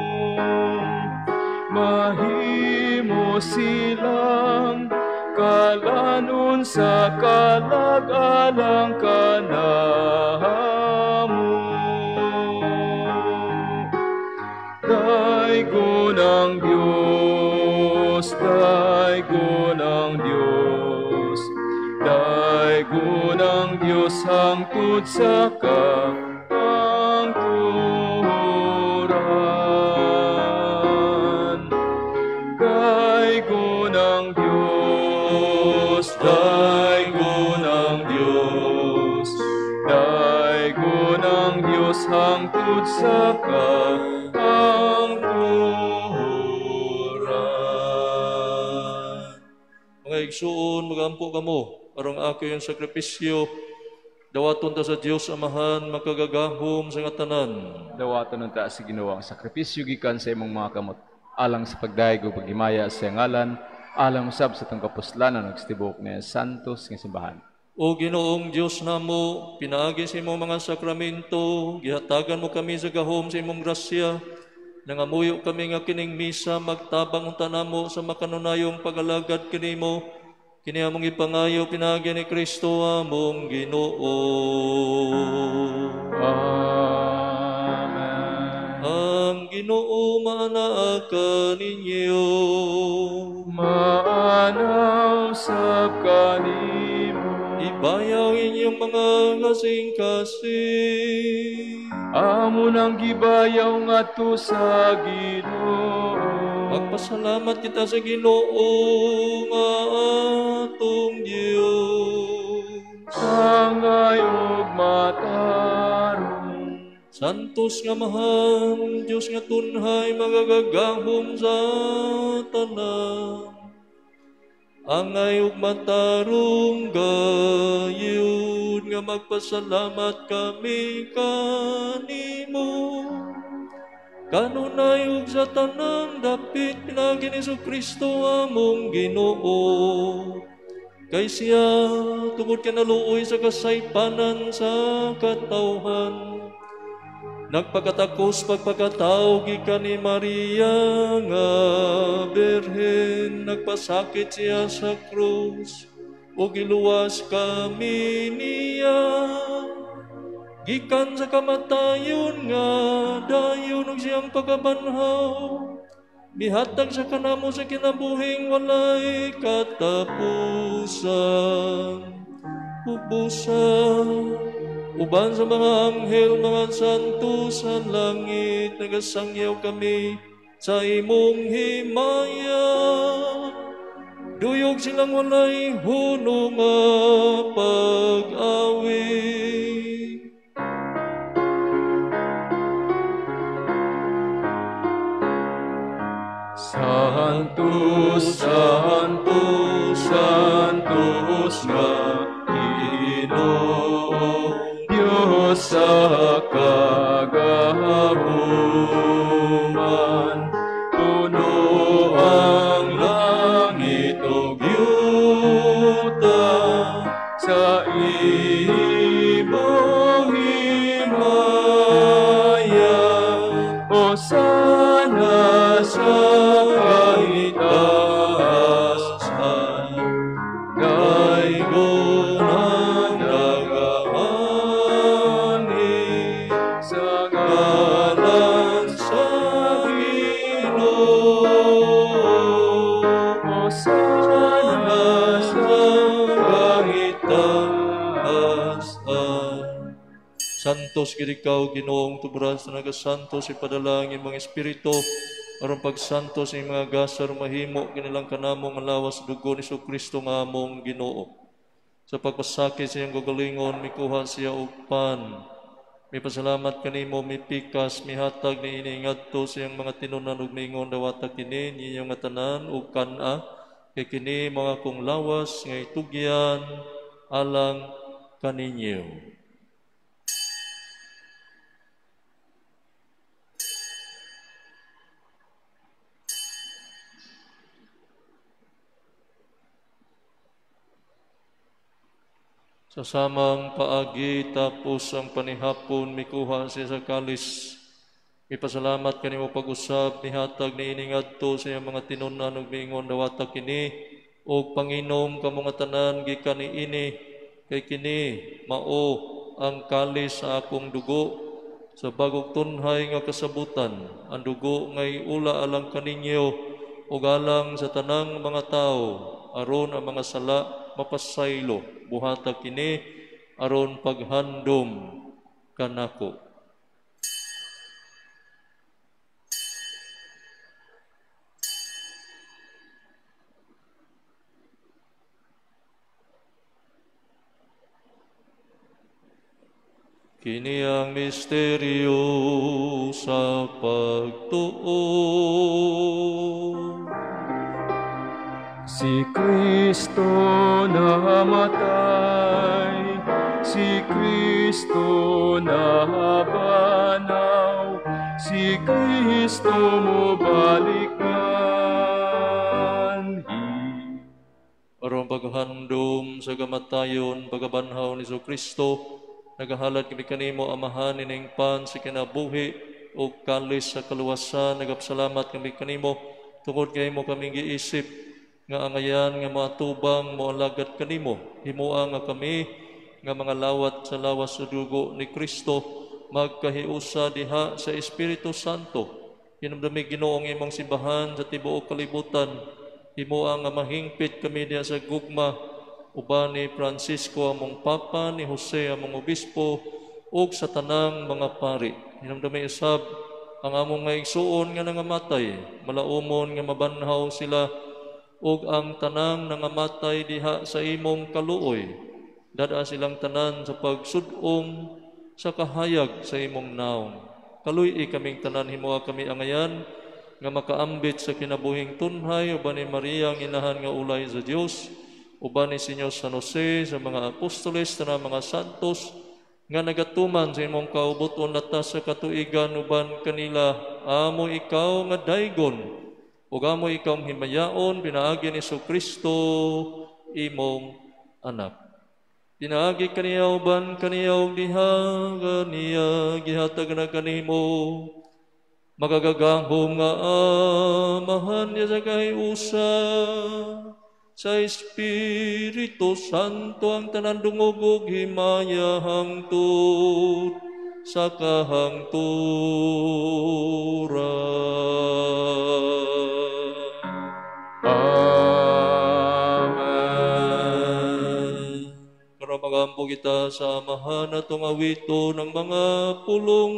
mahimo silang kalanon sa kalag-alang kanamo. Daygon ang Diyos, daygon ang Diyos, daygon ang Diyos hangtod sa kahangturan. Daygon ang Diyos, daygon ang Diyos, daygon ang Diyos hangtod sa kahangturan. Mga igsuon, magampo kamo, aron aking sakripisyo Dawaton ta sa Dios Amahan, makagagahom sa tanan. Dawaton unta sa Ginoo ang sakripisyo gikan sa imong mga kamot, alang sa pagdayeg ug paghimaya sa iyang ngalan, alang usab sa atong kapuslanan ug sa tibuok niya santos nga simbahan. O Ginoong Dios namo, pinaagi sa imong mga sakramento, gihatagan mo kami sa gahom sa imong grasya. Nangamuyo kami nga kining misa magtabang unta namo sa makanunayong pag-alagad kanimo. Kini among ipangayo pinaagi ni Kristo among Ginoo. Amen. Ang Ginoo maanaa kaninyo. Maanaw sab kanimo. Ibayaw inyong mga kasing-kasing. Amo nang gibayaw ngadto sa Ginoo. Magpasalamat kita sa Ginoo nga atong Dios. Angay ug matarong. Santos nga Amahan, Dios nga tunhay, magagagahom sa tanan. Angay ug matarong gayud nga magpasalamat kami kanimo. Kanunay ug sa tanang dapit pinaagi ni Kristo among Ginoo. Kay siya tungod kanaluoy sa kasaypanan sa katawhan, nagpakatakos pagpakatao gikan ni Maria nga Birhen, nagpasakit siya sa krus ug giluwas kami niya. Gikan sa kamatayon nga dayon ug siyang pagkabanhaw, mihatag sa kanamo sa kinabuhing walay katapusan. Ubusan uban sa mga anghel, mga santo sa langit, nagasangyaw kami sa imong himaya. Duyog silang walay huno nga pag-awit. Santo, Santo, Santos nga Ginoo, Diyos sa kagahuman, puno ang langit ug yuta sa imong himaya. Hosana sa kaitaasan, daygon ang nagaani sa ngalan sa Ginoo. Hosana sa kaitaasan. Santos gid ikaw, Ginoong tuburan sa nagasantos, ipadala ang imong espiritu aron pagsantos sa imong mga gasa aron mahimo kinilang kanamo nga lawas dugo ni Kristo nga among Ginoo. Sa pagpasakit sa iyang gagalingon, mikuha siya og pan. Mipasalamat kanimo, mipikas, mihatag ni ini ngadto sa iyang mga tinunan ug miingon, dawata kini ninyong nga tanan ug kan-a, kay kini mga kong lawas nga itugyan alang kaninyo. Sa samang paagi tapos ang panihapon, mikuha siya sa kalis. Mipasalamat kanimo pag-usab, mihatag ni ini ngadto sa iyang mga tinunan ug miingon, dawata kini og panginom kamo nga tanan gikan niini, kay kini mao ang kalis sa akong dugo sa bagong tunhay nga kasabutan, ang dugo ngay ula alang kaninyo ug alang sa tanang mga tawo, aron ang mga sala mapasaylo. Buhata kini aron paghandom kanako. Kini ang misteryo sa pagtuo. Si Kristo namatay, Si Kristo nabanaw, si Kristo mobalik nganhi. Aron paghandom sa kamatayon, pagabanhaw ni Kristo, nagahalad kami kanimo Amahan ining pan sa kinabuhi ug kalis sa kaluwasan. Nagapasalamat kami kanimo tungod kay imo kaming giisip nga angayan nga moatubang moalagad kanimo. Himoa nga kami nga mga lawat sa lawas ug dugo ni Kristo magkahiusa diha sa Espiritu Santo. Hinumdumi Ginoo ang imong simbahan sa tibuok kalibutan. Himoa nga mahingpit kami diha sa gugma uban ni Francisco among Papa, ni Jose among Obispo, ug sa tanang mga pari. Hinumdumi usab ang among mga igsuon nga nangamatay, malaumon nga mabanhaw sila, ug ang tanang nangamatay diha sa imong kaluoy. Dada silang tanan sa pagsud-ong sa kahayag sa imong naong. Kaluy-i kaming tanan, himoa kami angayan nga makaambit sa kinabuhing tunhay uban ni Maria ang inahan nga ulay sa Dios, uban ni Senyor San Jose, sa mga apostoles, tanang mga santos nga nagatuman sa imong kaubuton latas sa katuigan uban kanila. Amo ikaw nga daygon ug amo ikaw himayaon pinaagi ni Kristo imong anak. Pinaagi kaniya uban kaniya ug diha kaniya gihatag na kanimo makagagahom nga Amahan niya sa kahiusa sa Espiritu Santo ang tanan dungog ug himaya hangtod sa kahangturan. Amen. Karon magampo kita sa Amahan atong awito ng mga pulong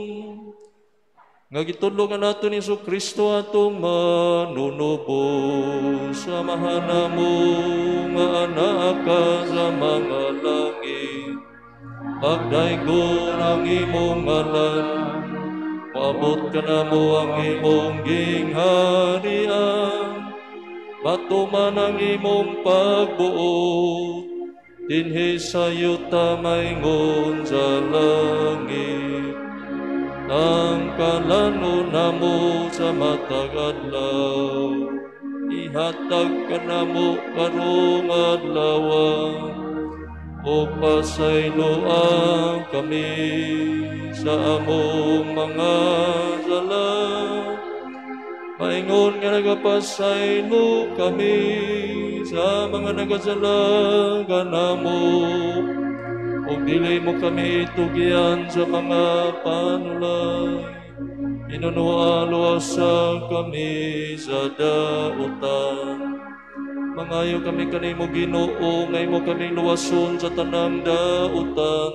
nga gitudlo nga nato ni Kristo atong manunubos. Amahan namo nga anaa ka sa mga langit, pagdaygon ang imong ngalan, moabot kanamo ang imong gingharian, matuman ang imong pagbuot dinhi sa yuta maingon sa langit. Ang kalano namo sa matag adlaw, ihatag kanamo karong adlaw, o pasayloan kami sa among mga sala, maingon nga nagapasaylo kami sa mga nagasala kanamo, ug dili mo kami itugyan sa mga panulay, inunuha luwasa kami sa dautan. Mangayo kami kanimo Ginoo, nga imo kaming luwason sa tanang dautan.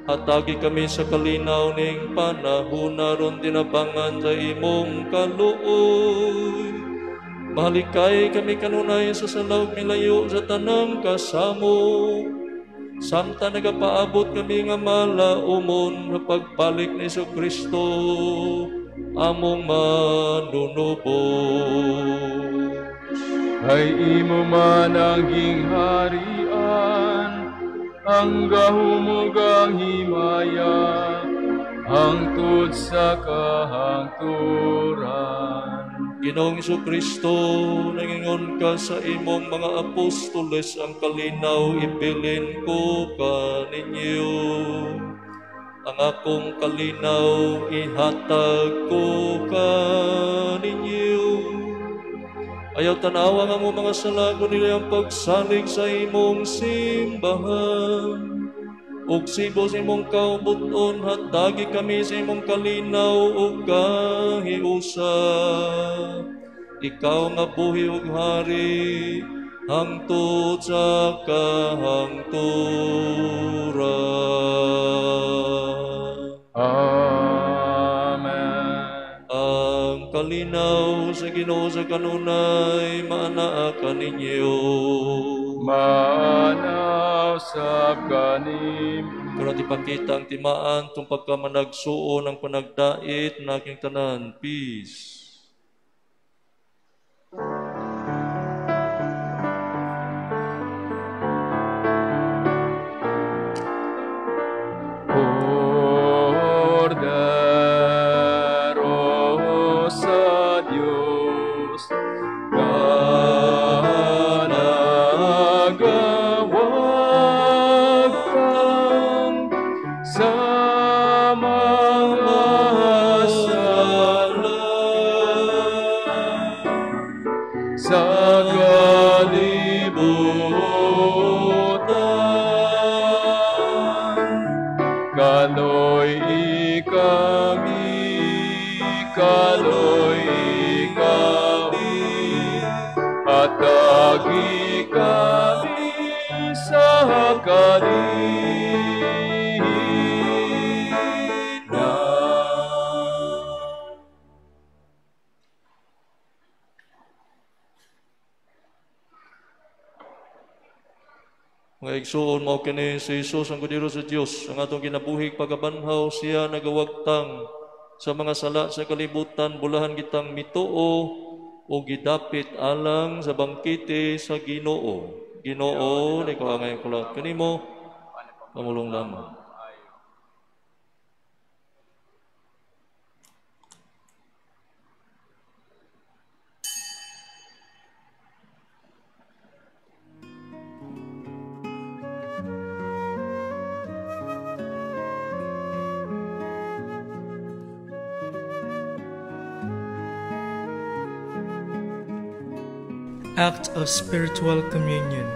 Hatagi kami sa kalinaw ning panahon aron tinabangan sa imong kaluoy. Mahalikay kami kanunay sa salawg milayo sa tanang kasamo. Samtang nagapaabot kami nga malaumon sa pagbalik ni Kristo among manunubos. Ay imo man ang gingharian, ang gahom ug ang himaya, hangtod sa kahangturan. Ginoong Kristo, nangingon ka sa imong mga apostoles, ang kalinaw ibilin ko kaninyo. Ang akong kalinaw ihatag ko kaninyo. Ayaw tanawa nga mo mga sala, kundi ang pagsalig sa imong simbahan. Ug sibo sa imong kaubuton, hatagi kami sa imong kalinaw ug kahiusa. Ikaw nga buhi ug hari hangtod sa kahangturan. Amen. Ang kalinaw sa Ginoo sa kanunay maanaa kaninyo. Maanaw sab kanim. Karon ipakita ang timaan tung pagkamanagsuon ang panagdait na aking tanan. Peace. Kaloy kami, kaloy kami, hatagi kami sa kalina. Mga igsuon, mao kini si Jesus ang kordero sa Dios, ang atong kinabuhig pagabanhaw, siya nagawagtang sa mga sala sa kalibutan, bulahan kitang mituo o gidapit alang sa bangkite sa Ginoo. Ginoo, ikaw ang kulat kanimo, pamulong lamang. Act of Spiritual Communion.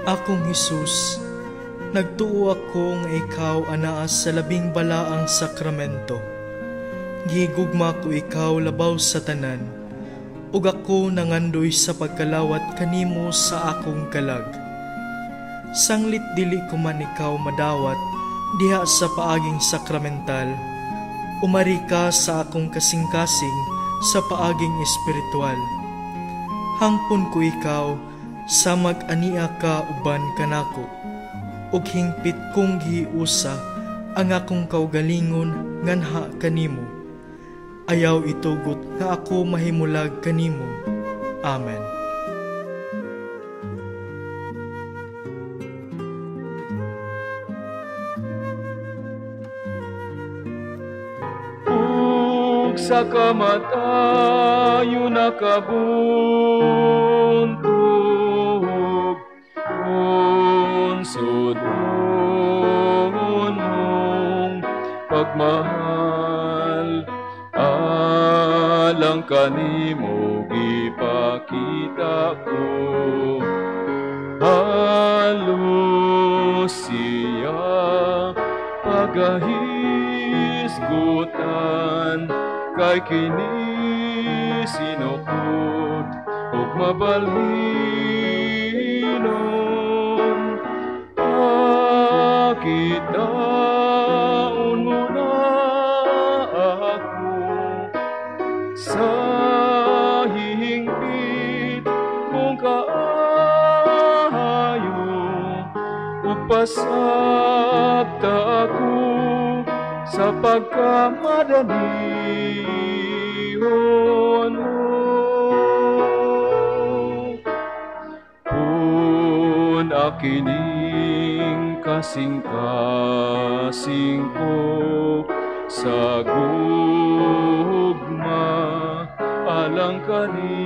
Akong Hesus, nagtuo ako nga ikaw anaa sa labing balaang sakramento. Gigugma ko ikaw labaw sa tanan, ug ako nangandoy sa pagkalawat kanimo sa akong kalag. Sanglit dili ko man ikaw madawat diha sa paaging sakramental, umari ka sa akong kasing-kasing sa paaging espiritual. Hangpon ko ikaw sa mag-ania ka uban kanako, ug hingpit kong giusa ang akong kaugalingon nganha kanimo. Ayaw itugot nga ako mahimulag kanimo. Amen. Ug sa kamatayon nakabuntog, unsod mong pagmahal, alang kanimo gipakita ko. Halos siya pagahisgutan, kay kini sinukod ug mabalhinon. Pakitaon mo na ako sa hihingpit mong kaayo, ug pasabta ako sa pagkamadalihon mo. Kun akining kasing-kasing ko sa gugma alang kanimo.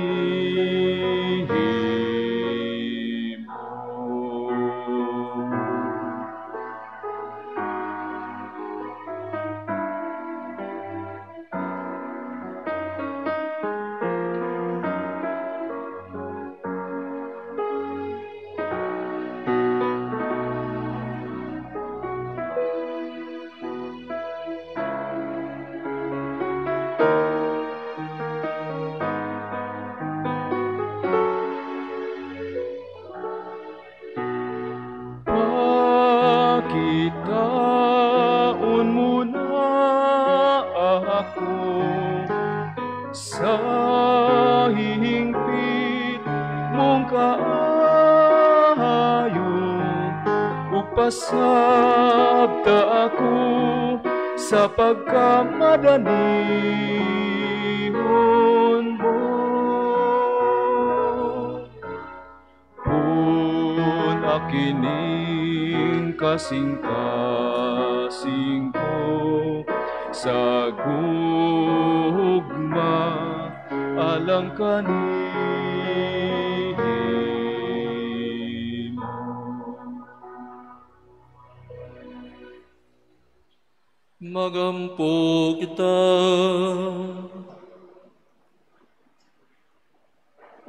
Pakitaon mo na ako sa hihingpit mong kaayo, ug pasabta ako sa pagkamadalihon mo. Kun akining kasing-kasing ko sa gugma alang kanimo. Magampo kita.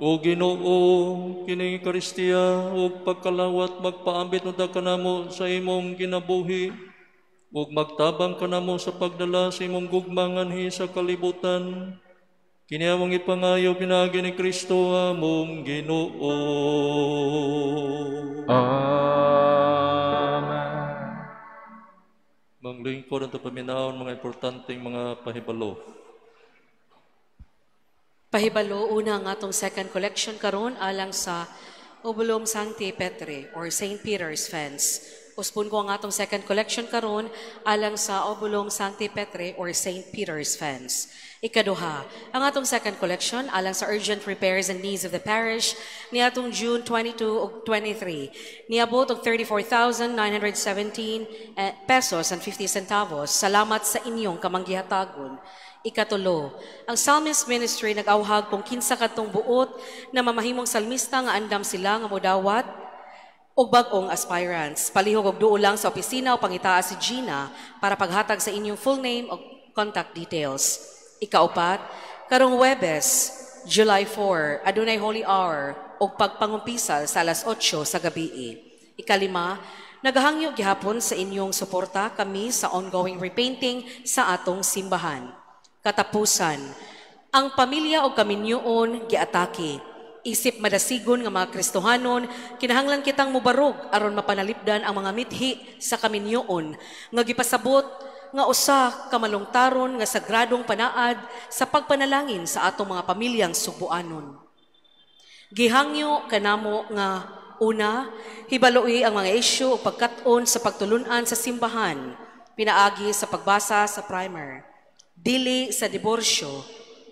O Ginoo, kining Ekaristiya ug pagkalawat magpaambit unta kanamo sa imong kinabuhi. Ug magtabang kanamo sa pagdala sa imong gugma nganhi sa kalibutan. Kini among ipangayo pinaagi ni Kristo among Ginoo. Amen. Manglingkod ang paminawon mga importanteng mga pahibalo. Pahibalo, una ang atong second collection karon alang sa Obulum Sancti Petri or St. Peter's Fence. Uspon ko ang atong second collection karon alang sa Obulum Sancti Petri or St. Peter's Fence. Ikaduha, ang atong second collection alang sa urgent repairs and needs of the parish niatong June 22 ug 23. Niabot og 34,917 pesos and 50 centavos. Salamat sa inyong kamanggihatagon. Ikatulo, ang Psalmist Ministry nag-awhag kung kinsa kadtong buot na mamahimong salmista nga andam sila nga modawat og bag-ong aspirants. Palihog og duol lang sa opisina o pangitaa si Gina para paghatag sa inyong full name o contact details. Ikaupat, karong Huwebes, July 4, adunay Holy Hour og pagpangumpisal sa alas 8 sa gabi. Ikalima, nagahangyo gihapon sa inyong suporta kami sa ongoing repainting sa atong simbahan. Katapusan, ang pamilya o kaminyoon giatake. Isip madasigon nga mga Kristohanon, kinahanglan kitang mubarog aron mapanalipdan ang mga mithi sa kaminyoon nga gipasabot nga usa ka malungtaron nga sagradong panaad sa pagpanalangin sa atong mga pamilyang sugboanon. Gihangyo kanamo nga una, hibaloi ang mga isyu o pagkat-on sa pagtulun-an sa simbahan, pinaagi sa pagbasa sa primer. Dili sa diborsyo,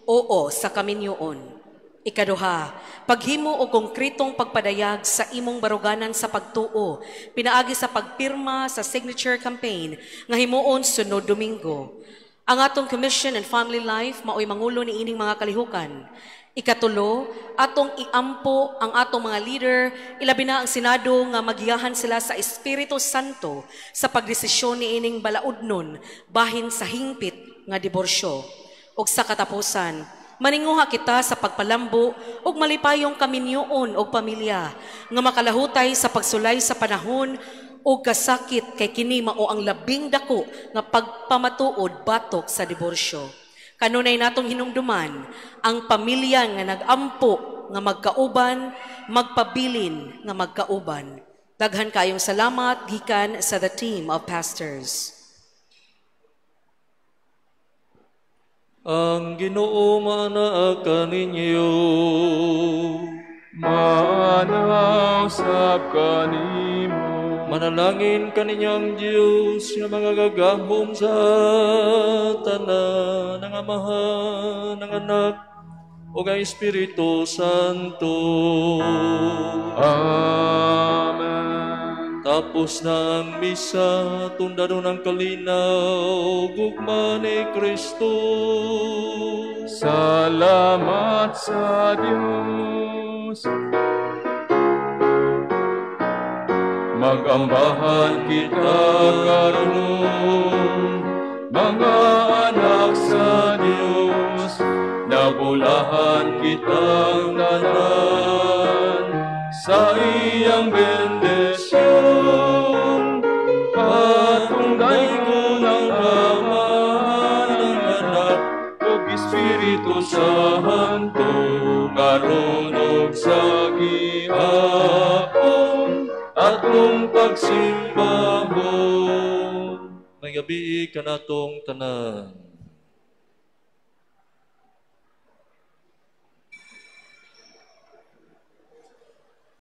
oo sa kaminyoon. Ikaduha, paghimo og konkretong pagpadayag sa imong baruganan sa pagtuo, pinaagi sa pagpirma sa signature campaign nga himuon sunod Domingo. Ang atong Commission and Family Life maoy mangulo ni ining mga kalihukan. Ikatulo, atong iampo ang atong mga leader, ilabi na ang Senado nga magiyahan sila sa Espiritu Santo sa pagdesisyon ni ining balaudnon bahin sa hingpit nga diborsyo. Ug sa katapusan, maninguha kita sa pagpalambo ug malipayong kaminyoon og pamilya nga makalahutay sa pagsulay sa panahon ug kasakit kay kini mao ang labing dako nga pagpamatuod batok sa diborsyo. Kanunay natong hinumduman ang pamilya nga nag-ampo nga magkauban, magpabilin nga magkauban. Daghan kayong salamat gikan sa the team of pastors. Ang Ginoo maanaa kaninyo. Maanaa usab kanimo. Manalangin kaninyo ang Dios nga mga gagahom sa tanan, ang Amahan, ang Anak, ug ang Espiritu Santo. Amen. Tapos na ang misa, tundano ng kalinaw, gugma ni Kristo. Salamat sa Diyos. Magambahan kita karon, mga anak sa Diyos, nabulahan kitang tanan sa iyang bendisyon. Atong daygon ang Ama, ang Anak, ug Espiritu Santo, karon ug sa gihapon atong pagsimbahon. May gabi kanatong tanan.